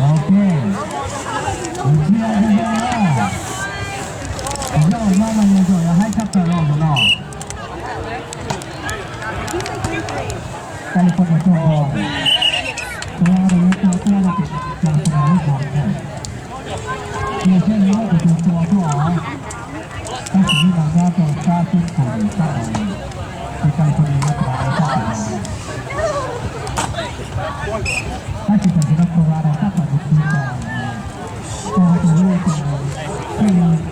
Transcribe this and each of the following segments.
Ok. Ntsia li no, zaum no mas yog zaum uas haib tshaj plaws los ntawm no. California Football. Tua rau, tua, tua rau California Football. Yog seb lawv muab tus twg tua tuaj os. Tab sis lub no nyob rau sab xub Kaus Lim sab no, ces California yuav tua sab tim no. Tab sis tam sim no Colorado tab tom mus tsis tau, tab sis lub no,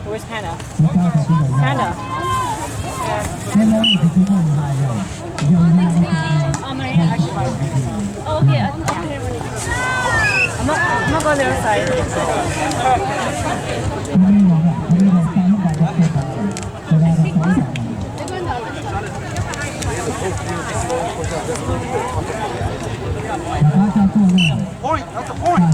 Where's Hannah? Hannah. Yeah. Oh, my gosh. Okay, okay. I'm not, I'm not going to the other side. Point, that's a point.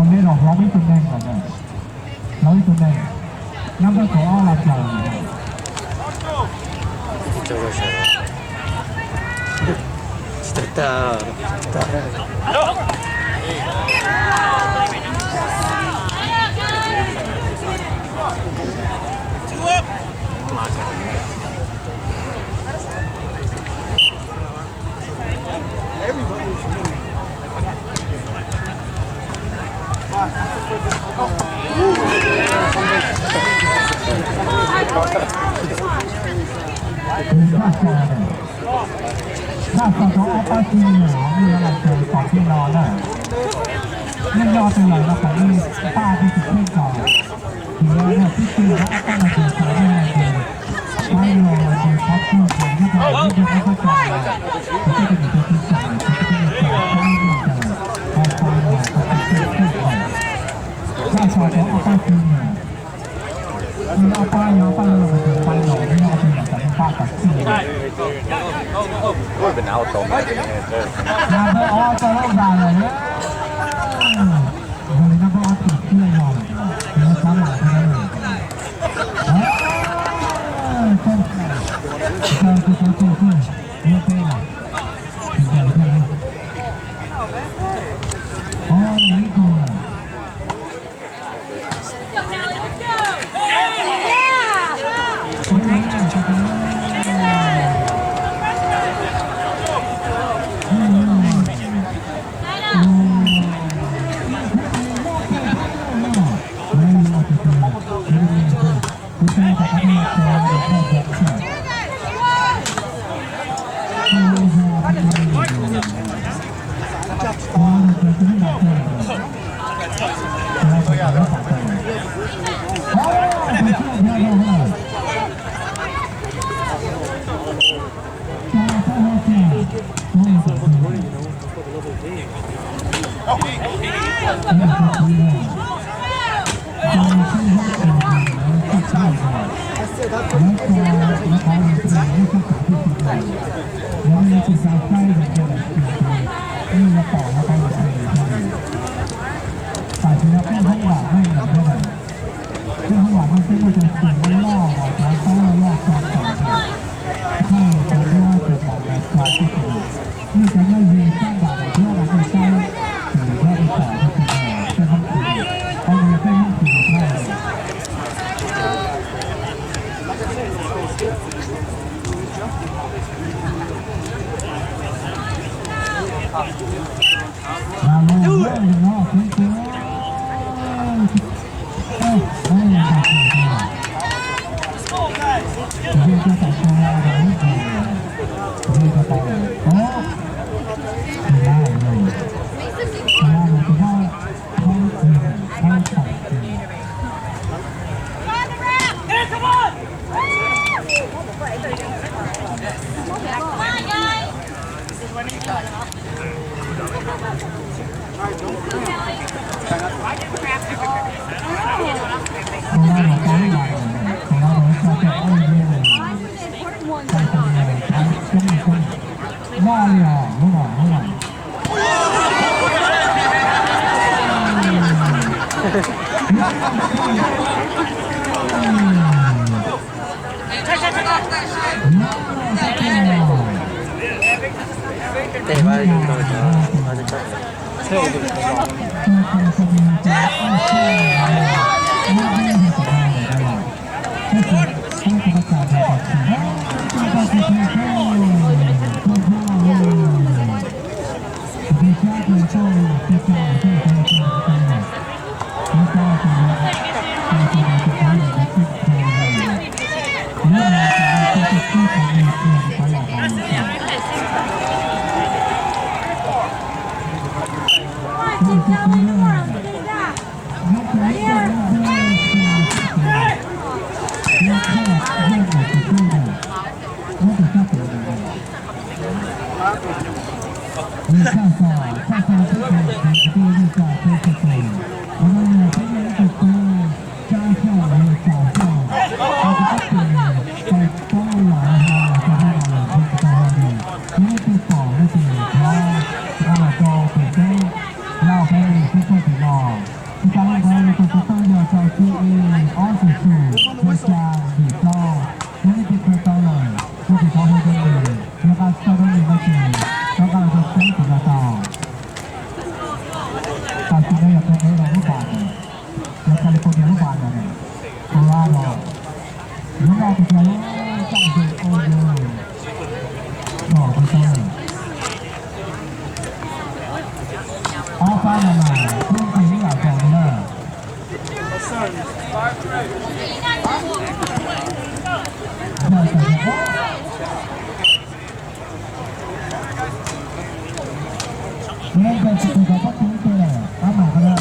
Tus neeg los hloov ib tug neeg lawm na. Hloov ib tug neeg. Nab npawb kaum ob los plaws. Naj tso rau ob pab txij no, nej yuav los txog tom txij no na. Nej nyob twg lawm no kom nej pab tib tus kheej tso. Tsis yog tib tug ob pab no ces txog nej no ces pab yog ces qhov twg ces nyob rau lawm ib nrag ob pab tso los, ces tej tus niam tus txiv txom ces tej tus niam txom pab nej tso. Nab peb ob tau lub npas lawm na. Yog li nab peb ob tau kiag los, nab peb ob tau kiag los. Tau tus tau tus xwb, nab peb los. Tus tau thiab na. Ob li ib tug lawm. Tam sim no peb hoob vam meej lawm thiab na. Peb hoob vam meej peb muaj cov xyem loj loj, cov taub loj loj tso tawm, thaij cov duab cov mov ntawd tso tib si. Nej cov nyob ze sab nram daim duab no nej saib, ces duab ib tom no ces peb hoob chim, qhov no yog peb hoob chim thaij. Noj li os, hnub no, hnub no. Tej vaj zoo rau cov vaj zoo tshaj. Ib tag leej ntawd tus tub tub yog rau C E ob xu xu, xya xya vim rau, yog nej tig kawg tau lawm, kuv tsis tau hu rau nws, yog nqa tsis tau rau nws no ces rov nqa los rau peb tus no tau. Tam sim no yog California lub npas ntawd, yog California lub npas ntawd, Colorado. Lub no tus yog lub toj ntse ua yus tsom tus tau lawm. Ob pab no mas kuj nqis ib yam nkaus li na. Tus no nkaus tsis tus tau pab tub ib teg lawm, pab mam ko na.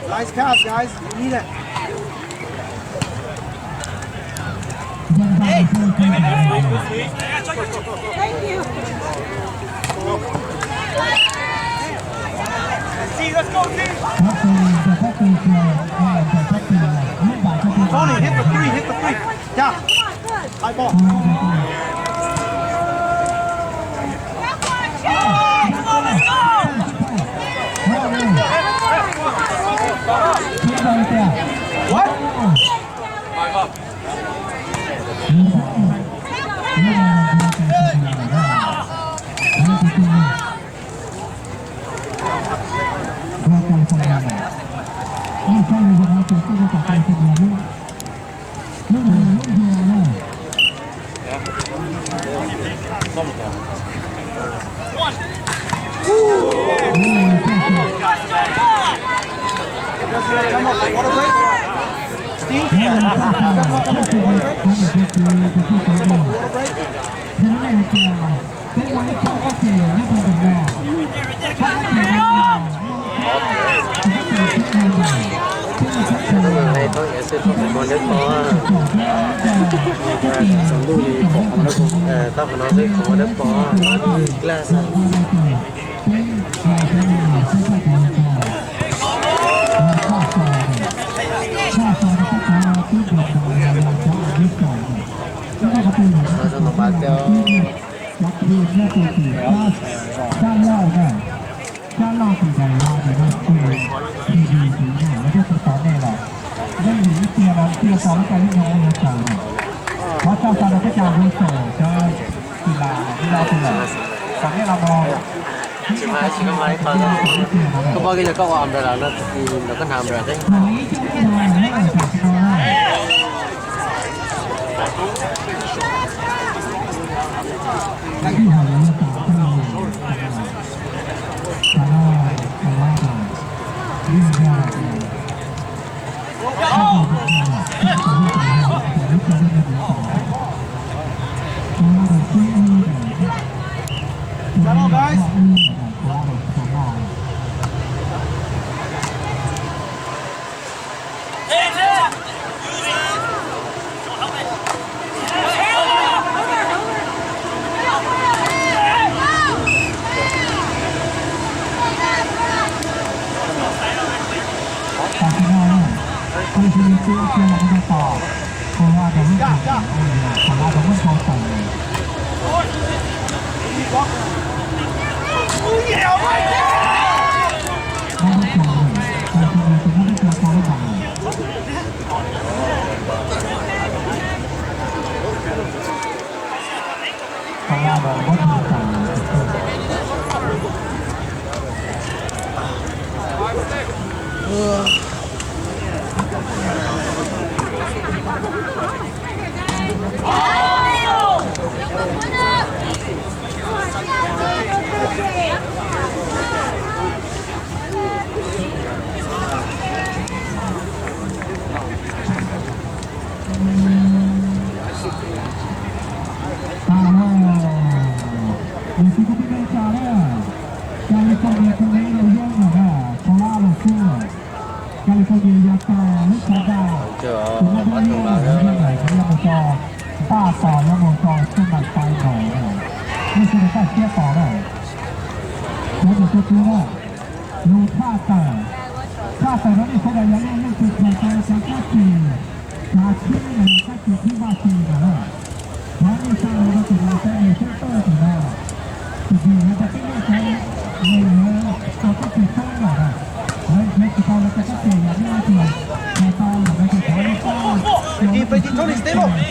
Nice pass, guys. You need it. Thank you. Tony, hit the three, hit the three. Yeah. High ball. What? Tau qhov no xwb, qhov muaj dawb paug. Glass. Cov kws nyob rau tim Caj Loj na, Caj Loj tim Dais Vaj ntawm no kuj yog T V tiv na, lawv tuaj txog tod nej lawm. Leej yim ib tiag no tiag txog lub caij lub nyoog yuav tawm na. Thov txog txog rau peb cov hauv tsev, cov kws lam ib lo tus lawm, kom nej los mus. Tsis mas tsis koj mas ib qho, koj paub kev yog koj ua umbrella no, tsis ntawd koj hnav umbrella thiab. California kuj neb rau yooj yim na, tau lab los xwb. California ya tas lub sab daj, tus nab npab liab na, yog mus rau, npaj tos yuav mus rau sub ntais tais no na, lub sub ntais tais siab tos na. Cov niam cov txiv na, lus tshaj tawm, tshaj tawm rau nej sawv daws yog leej twg khaws tau cov kab tis, cov tsheb los yog kab tis khib vaj tse no na, thov nej xa los rau tus no saib nws xub tawj tus no, tiam sis yog rau peb nej cov neeg uas tau kab tis tsheb lawm na, lawv nrhiav tsis tau lawv cov kab tis yog nej leej twg khaws tau lawm no ces thov nej xa los rau tus no saib nws xub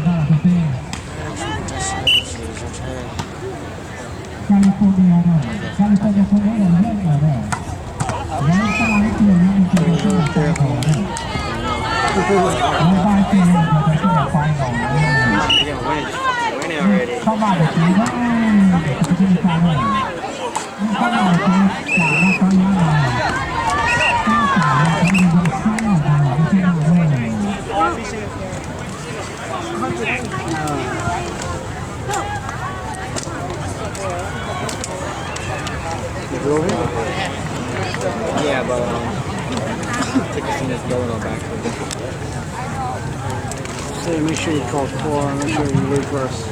tawj tus no. California na, California không có đầu dân nào nè. Lấy ba cái trường ra mình trường ra sân là Sài Gòn nè. Lấy ba trường ra mình trường sân là Sài Gòn nè. Các bạn được tiếng đó, để cho chúng ta đây. Các bạn được tiếng, cả ba có nhớ là các bạn có những cái sáng là vào cái thế nào đây. Yeah, but um, tickets in this building are back. Say, make sure you call four, make sure you wait for us.